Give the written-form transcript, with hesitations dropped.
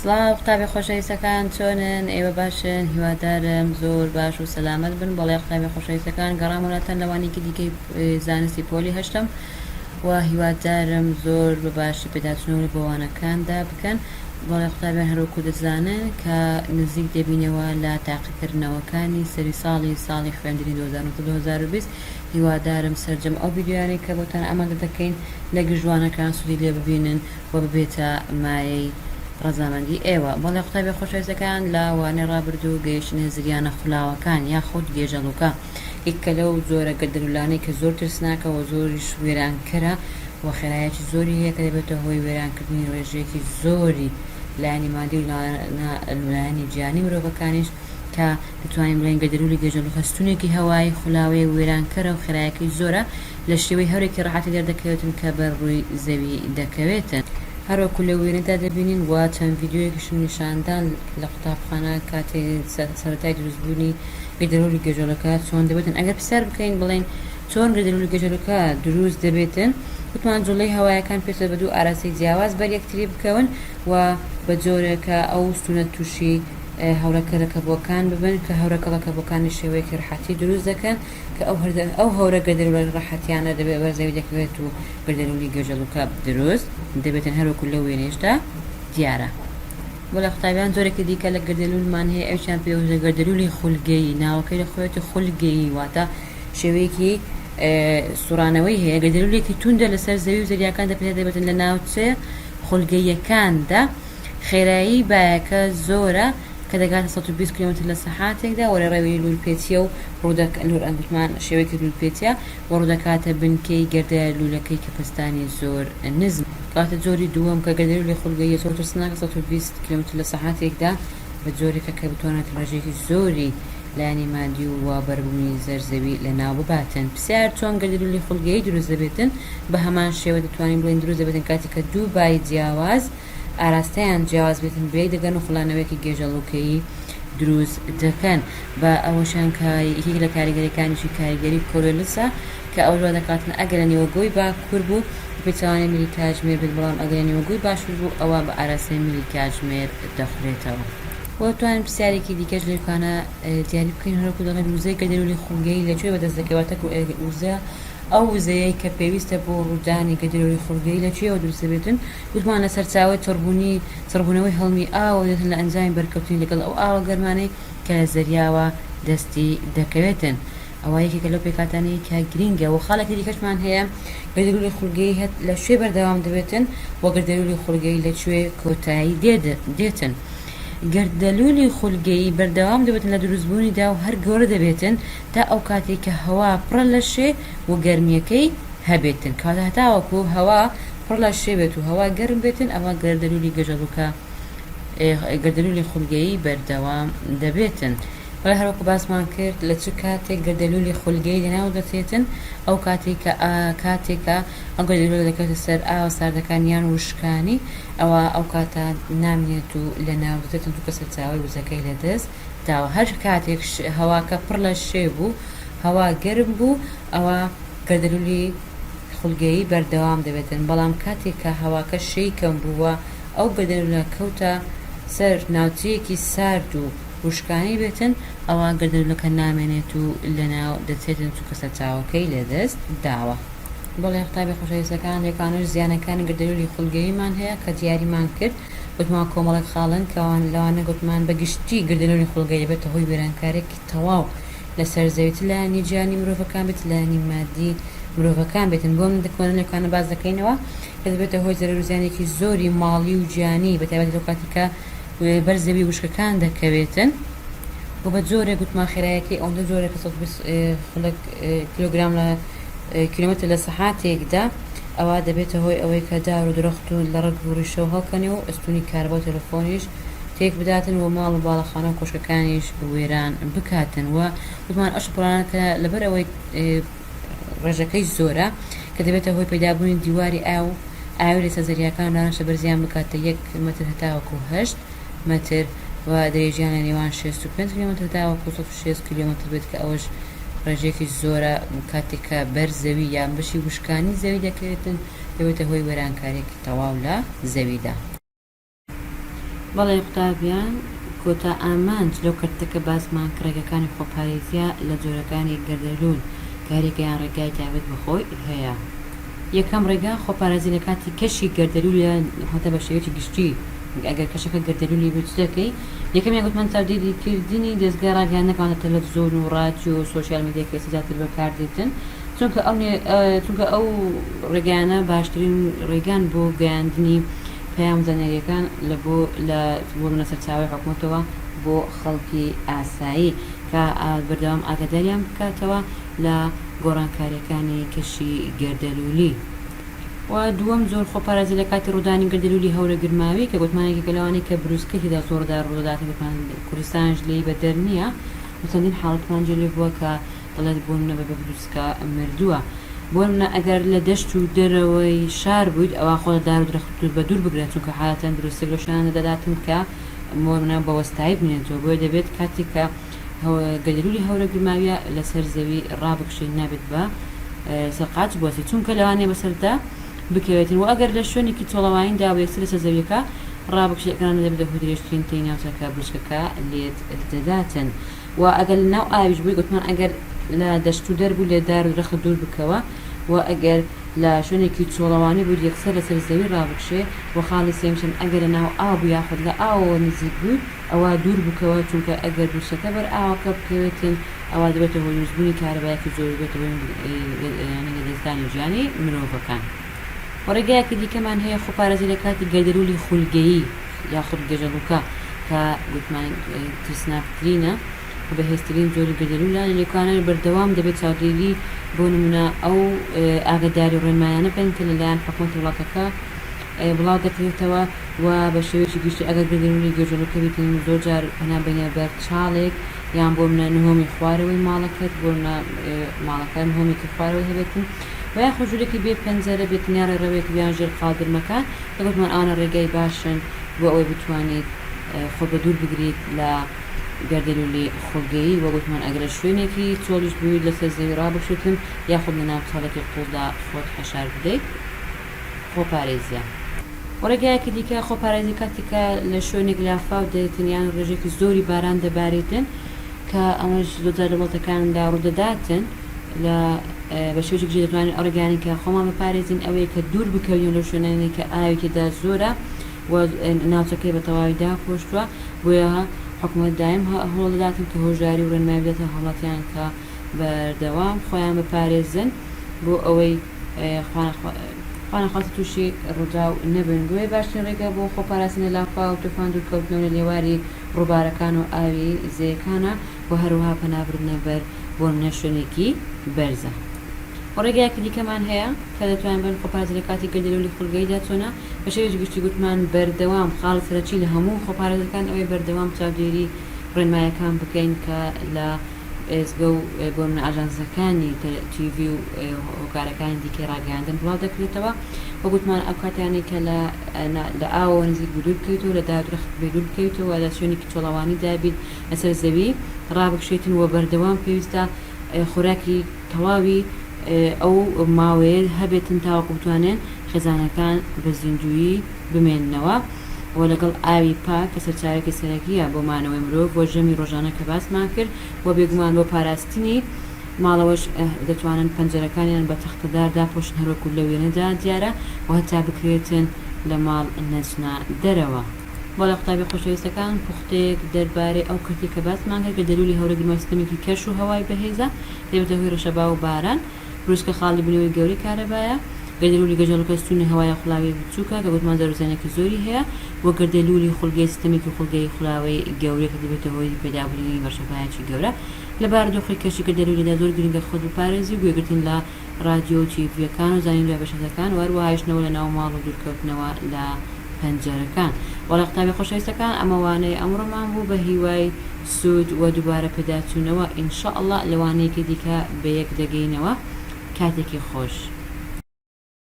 سڵاو قوتابی خۆشەویستەکان چۆنن ئێوە باشن هیوادارم زۆر باش و سەلامەت بن بەڵێ قوتابی خۆشەویستەکان گەڕامەوە لاتان لە وانەیەکی دیکەی زانستی پۆلی هەشتەم و هیوادارم زۆر بە باشی پێداچوونەوە بۆ وانەکاندا بکەن بەڵێ قوتابیان هەروەکو دەزانن کە نزیک دەبینەوە لە تاقیکردنەوەکانی سەری ساڵی ساڵی خوێندنی 2019 2020 هیوادارم سەرجەم ئەو ڤیدیۆیانەی کە بۆتان ئامادە دەکەین لە گشت وانەکان سوودی لێ ببینن و ببێتە مایەی ڕەزامەندی ئێوە. بەڵێ قوتابیە خۆشەویستەکان لە وانەی ڕابردوو گەیشتینە زریانە خولاوەکان یاخود گێژەڵوکە یەکێکە لەو جۆرە گەردەلولانەی کە زۆر ترسناکە و زۆریش وێرانکەرە و خێرایەکی زۆری هەیە کە دەبێتە هۆی وێرانکردنی ڕێژەیەکی زۆری لایەنی مادی و لایەنی گیانی مرۆڤەکانیش کە دەتوانین بڵێین گەردەلولی گێژەڵوکە ستونێکی هەوایی خولاوەیە و وێرانکەرە و خێرایەکەی زۆرە لە شێوەی هەورێکی ڕەحەتی دەردەکەوێتن کە بەر ڕووی زەوی دەکەوێتن. هەروەکو لە وێنەدا دەبینین و چەند ڤیدیۆیەکیشم نیشاندان لە قوتابخانە کاتێ سەرەتای دروستبوونی گەردەلولی گێژەڵوکە چۆن دەبێتن ئەگەر پرسیار بکەین بڵێین چۆن گەردەلولی گێژەڵوکە دروست دەبێتن وتمان جوڵەی هەوایەکان پێویستە بە دوو ئاراستەی جیاواز بەر یەکتری بکەون و بە جۆرێک کە ئەو ستونە تووشی هەورە کەلەکەبووەکان ببن کە هەورە کەڵەکەبووەکانی شێوەیەکی ڕەحەتی دروست دەکەن کە ئەو هەردە ئەو هەورە گەردەلوولە ڕەحەتیانە دەبێت بەر زەوی دەکەوێت و گەردەلوولی گێژەڵووکە دروست دەبێتن هەروەکو لەو وێنەیەشدا دیارە. بەڵێ قوتابیان جۆرێکی دیکە لە گەردەلوولمان هەیە ئەویشیان پێ وترێت گەردەلوولی خولگەیی ناوەکەی لە خۆیەتی خولگەیی واتە شێوەیەکی سوڕانەوەی هەیە گەردەلوولێکی توندە لەسەر زەوی و زەریاکان دەپێت دەبێتن لە ناوچە خولگەییەکاندا خێرایی بایەکە زۆرە کە دەگاتە 120 کیلۆمەتر لە سەعاتێکدا و ڕێڕەوی لوولپێچییە و ڕوودەک لوول گوتمان شێوەیەکی لوولپێچییە و ڕوودەکاتە بنکەی گەردە لوولەکەی کە پەستانی زۆر نزم. کەواتە جۆری دووەم کە گەردەلوولی خولگەییە زۆر ترسناکە 120 کیلۆمەتر لە سەعاتێکدا بە جۆرێکە کە بتوانێت ڕێژەیەکی زۆری لایەنی مادی و و بەربوونی زەر زەوی لەناو بباتن. پرسیار، چۆن گەردەلوولی خولگەیی دروست دەبێتن؟ بە هەمان شێوە دەتوانین بڵێین دروست دەبێتن کاتێک کە دوو بای جیاواز ئاراستەیان جیاواز بێتن بەیەک دەگەن و خولانەوەیەکی گێژەڵوکەیی دروست دەکەن بە ئەوەشیان کە یەکێک لە کاریگەریەکانیشی کاریگەری کۆرێلسە کە ئەوەش وا دەکاتن ئەگەر لە نیوەگۆی باکوور بوو بە پێچەوانەی میلی کاتژمێر بێت بەڵام ئەگەر لە نیوەگۆی باشوور بوو ئەوا بە ئاراستەی میلی کاتژمێر دەخولێتەوە. وە توانین پرسیارێکی دیکەش لێرکانە دیاری بکەین هەروەکو دەڵێن وزەی گەردەلوولی خولگەیی لە کوێ بەدەست دەکەوێت واتە وزە ئەو وزەیەی کە پێویستە بۆ ڕوودانی گەردەلوولی خولگەیی لە کوێوە دروست دەبێتن وتمان لە سەرچاوەی چڕبوونی چڕبوونەوەی هەڵمی ئاوەوە دێتن لە ئەنجامی بەرکەوتنی لەگەڵ ئەو ئاوە گەرمانەی کە لە زەریاوە دەستی دەکەوێتن ئەوە یەکێکە لەو پێکهاتانەی کە گرینگە و خاڵێکی دیکەشمان هەیە گەردەلوولی خولگەیی هەت لە کوێ بەردەوام دەبێتن و گەردەلوولی خولگەیی لە کوێ کۆتایی دێتن گەردەلوولی خولگەیی بەردەوام دەبێتن لە دروستبوونیدا و هەر گەورە دەبێتن تا ئەو کاتێک کە هەوا پڕە لە شێ و گەرمیەکەی هەبێتن کەواتە هەتاوەکو هەوا پڕ لە شێ بێت و هەوا گەرم بێتن ئەوا گەردەلوولی گەژەڵوکە گەردەلوولی خولگەیی بەردەوام دەبێتن. بەڵێ هەروەکو باسمان کرد لە چ کاتێک گەردەلوولی خولگەیی لەناو دەچێتن ئەو کاتێک کە کاتێکە ئەو گەردەلوولە دەکەوێتە سەر ئاوە ساردەکان یان وشکانی ئەوا ئەو کاتە نامێنێت و لەناو دەچێتن چونکە سەرچاوەی وزەکەی لەدەست داوە هەر کاتێک هەواکە پڕ لە شێ بوو هەوا گەرم بوو ئەوا گەردەلوولی خولگەیی بەردەوام دەبێتن، بەڵام کاتێک کە هەواکە شێی کەم بوو و ئەو گەردەلوولە کەوتە سەر ناوچەیەکی سارد و وشکانی بێتن، ئەوا گەردەلوولەکە نامێنێت و لەناو دەچێتن چونکە سەرچاوەکەی لەدەست داوە. بەڵێ قوتابی خۆشەویستەکان لێکانەش زیانەکانی گەردەلوولی خولگەییمان هەیە کە دیاریمان کرد گوتمان کۆمەڵێک خاڵن کە لەوانە گوتمان بە گشتی گەردەلوولی خولگەیی دەبێتە هۆی وێرانکارییەکی تەواو لەسەر زەوی چ لایەنی گیانی مرۆڤەکان بێت چ لایەنی مادی مرۆڤەکان بێتن بۆ من دەکۆنە لەکانە باس دەکەینەوە کە دەبێتە هۆی زەرەر و زیانێکی زۆری ماڵی و گیانی بە تایبەتی لەو کاتی کە بەر زەوی وشکەکان دەکەوێتن و بە جۆرێک گوتمان خێرایەکەی ئەوەندە زۆرە کە 120 خولەک کیلۆگرام لە کیلۆمەتر لە سەعاتێکدا ئەوە دەبێتە هۆی ئەوەی کە دار و درەخت و لە ڕەگ و ڕیشەوە هەڵکەنێ و ئەستوونی کارەبا و تەلەفۆنیش تێک بداتن و ماڵ و باڵەخانە و کۆشکەکانیش وێران بکاتن و وتمان ئەو شەپۆلانە کە لەبەر ئەوەی ڕێژەکەی زۆرە کە دەبێتە هۆی پەیدابوونی دیواری ئاو ئاوی لەسەر زەریاکان لەوانەشە بەرزیان بکاتە یەک مەتر هەتاوەکو هەشت مەتر و درێژیان لە نێوان 65 کیلۆمەتر هەتاوەکو 160 کیلۆمەتر بێت کە ئەوەش ڕێژەیەکی زۆرە کاتێک کە بەر زەوی یان بەشی وشکانی زەوی دەکەوێتن دەبێتە هۆی وێرانکارییەکی تەواو لە زەویدا. بەڵێ قوتابیان کۆتا ئامانج لەو کەرتە کە باسمان کرد ڕێگەکانی خۆپارێزیە لە جۆرەکانی گەردەلوول کە هەریەکەیان ڕێگای تایبەت بە خۆی هەیە. یەکەم ڕێگا خۆپارێزی لە کاتی کەشی گەردەلوول یان هەتا بە شێوەیەکی گشتی ئەگەر کەشەکە گەردەلوولی بوو چ دەکەی؟ یەکەمیان گوتمان چاودێری کردنی دەزگای ڕاگەیاندنەکان واتە تەلەفزۆن و ڕادیۆ و سۆشیال میدیا کە ئێستا زیاتر بەکاردێتن چونکە ئەو چونکە ئەو ڕێگایانە باشترین ڕێگان بۆ گەیاندنی پەیام و زانیارییەکان لە بۆ لە بۆ منە سەرچاوەی حکومەتەوە بۆ خەڵکی ئاسایی کە بەردەوام ئاگاداریان بکاتەوە لە گۆڕانکارییەکانی کەشی گەردەلوولی. و دووەم جۆر خۆپارێزی لە کاتی ڕوودانی گەردەلوولی هەورە گرماوی کە گوتمان یەکێکە لەوانەی کە بروسکەی تێدا زۆردا ڕوودەدات گوتمان کوردستانیش لێی بەدەر نییە و چەندین حاڵەتمان جێ لێ بووە کە دەڵێت بۆ نمونە بە بروسکە مردووە. بۆ نمونە ئەگەر لە دەشت و دەرەوەی شار بوویت ئەوا خۆت لە دار و درەخت بە دوور بگرە چونکە عادەتەن بروسک لەو شوێنانە دەداتن کە بۆ نمونە بە وەستایی بمێنێتەوە بۆیە دەبێت کاتێک کە گەردەلوولی هەورە گرماویە لەسەر زەوی ڕابکشێی نابێت بە سەر قاچ بوەستی چونکە لەوانەیە بەسەردا بکەوێتن و ئەگەر لە شوێنێکی چۆڵەوانیدا و یەکسەر لەسەر زەویەکە ڕابکشێی ئەگەر نا دەبێتە هۆی درێژترین تەی ناوچەکە بروسکەکە لێت دەداتن. و ئەگەر لە ناو ئاویش بووی گوتمان ئەگەر لە دەشت و دەر بووی لە دار و درەخت دوور بکەوە و ئەگەر لە شوێنێکی چۆڵەوانی بوویت یەکسەر لەسەر زەوی ڕابکشێ و خاڵی سێیەمیشم ئەگەر لە ناو ئاو بووی یاخود لە ئاوەوە نزیک بووی ئەوا دوور بکەوە چونکە ئەگەر بروسکەکە بەر ئاوەکە بکەوێتن ئەوا دەبێتە هۆی دروستبوونی کارەبایەکی زۆر و دەبێتە هۆی یانی لەدەستدانی ژیانی مرۆڤەکان و ڕێگایەکی دیکەمان هەیە خۆپارێزی لە کاتی گەردەلوولی خولگەیی یاخود گەژەڵوکە کە گوتمان ترسناکترینە و بەهێزترین جۆری گەردەلوولە لە لێکۆڵانە بەردەوام دەبێت چاودێری بۆ نمونە ئەو ئاگاداری و ڕێنمایانە بکەن کە لەلایەن حکومەتی وڵاتەکە بڵاو دەکرێتەوە و بە شێوەیەکی گشتی ئەگەر گەردەلوولی گێژەڵوکە بیتن زۆر جار پەنا بەینە بەر چاڵێک یان بۆ منە نهۆمی خوارەوەی ماڵەکەت بۆ منە ماڵەکە نهۆمێکی خوارەوەی هەبێتن و یاخود ژوورێکی بێ پەنجەرە بێتن یان ڕێڕەوێک یان ژێر قاڵدرمەکان کە گوتمان ئەوانە ڕێگای باشن بۆ ئەوەی بتوانیت خۆت بە دوور بگریت لە گەردەلوولی خوڵگەیی وە گوتمان ئەگەر لە شوێنێکی چۆڵیش بوویت لەسەر زەوی ڕابکشێتن یاخود لە ناو چاڵێکی قوڵدا خۆت حەشار بدەیت خۆپارێزیە. وە ڕێگایەکی دیکە خۆپارێزی کاتێک کە لە شوێنێک لافاو دێتن یان ڕێژەیەکی زۆری باران دەبارێتن کە ئەمەش زۆرجار لە وڵاتەکاندا ڕوودەداتن لە بە شێوەیەکی گشتی دەتوانین ئەو ڕێگایانەی کە خۆمان بپارێزین ئەوەیە کە دوور بکەوین لەو شوێنانەی کە ئاوی تێدا زۆرە و ناوچەکەی بە تەواوی داپۆشتووە بۆیە حکوومەت دایم هەوڵ دەداتن کە هۆشداری و ڕێنمایی بداتە هاوڵاتیان کە بەردەوام خۆیان بپارێزن بۆ ئەوەی خوانەخواستە تووشی ڕووداو نەبن بۆیە باشترین ڕێگە بۆ خۆپاراستن لە لافاو و تۆفان دوورکەوتنەوە لە لێواری ڕووبارەکان و ئاوی زێیەکانە و هەروەها پەنابردنە بەر بۆنمونە شوێنێکی بەرزە. و ڕێگایەکی دیکەمان هەیە کە دەتوانین بڵێین خۆپارێزی لە کاتی گەردەلوولی خولگەییدا چۆنە؟ بە شێوەیەکی گشتی گوتمان بەردەوام خاڵی سەرەکی لە هەموو خۆپارێزەکان ئەوەیە بەردەوام چاودێری ڕێنمایەکان بکەین کە لە ئێزگە و بۆنمونە ئاژانسەکانی تیڤی و هۆکارەکانی دیکەی ڕاگەیاندن بڵاو دەکرێتەوە و گوتمان ئەو کاتانەی کە لە لە ئاوەوە نزیک بوو دوور بکەویتەوە لە دار و درەخت بێ دوور بکەویتەوە لە شوێنێکی چۆڵەوانیدا بیت لەسەر زەوی ڕابکشێیتن و بەردەوام پێویستە خۆراکی تەواوی ئەو ماوەیە هەبێتن تاوەکو بتوانێن خێزانەکان بە زیندوویی بمێننەوە و لەگەڵ ئاوی پاک کە سەرچاوەیەکی سەرەکییە بۆ مانەوەی مرۆڤ و ژەمی ڕۆژانە کە باسمان کرد و بێگومان بۆ پاراستنی ماڵەوەش دەتوانن پەنجەرەکانیان بە تەختەدار داپۆشن هەروەکو لە وێنەدا دیارە و هەتا بکرێتن لە ماڵ نەچنە دەرەوە. بەڵێ قوتابیە خۆشەویستەکان پوختەیەک دەربارەی ئەو کەرتەی کە باسمان کرد کە دەلولی هەورەگرمە سیستەمێکی کەش و هەوای بەهێزە دەبێتە هۆی ڕەشەبا و باران بروسکە خاڵی بنەوەی گەورەی کارەبایە گەردەلولی گەژەڵوکە ستونی هەوایە خولاوی بچوکە کە گوتمان زەرەرزیانێکی زۆری هەیە و گەردەلولی خولگەی سیستەمێکی خولگەیی خولاوەی گەورەیە کە دەبێتە هۆی پەیدابوونی ڕەشەبایەکی گەورە لە بارودۆخی کەشی گەردەلولیدا زۆر گرنگە خۆت بپارێزی و گوێگرتن لە ڕادیۆ و تیڤیەکان و زانین دوای بەشەکان و هەروەها هێشتنەوە لە ناو ماڵ و دوورکەوتنەوە لە پەنجەرەکان. بەڵێ قوتابیە خۆشەویستەکان ئەمە وانەی ئەمڕۆمان بوو بە هیوای سوود و دووبارە پێداچوونەوە ان شاء اللە لە وانەیەکی دیکە بەیەک دەگەینەوە کاتێکی خۆش.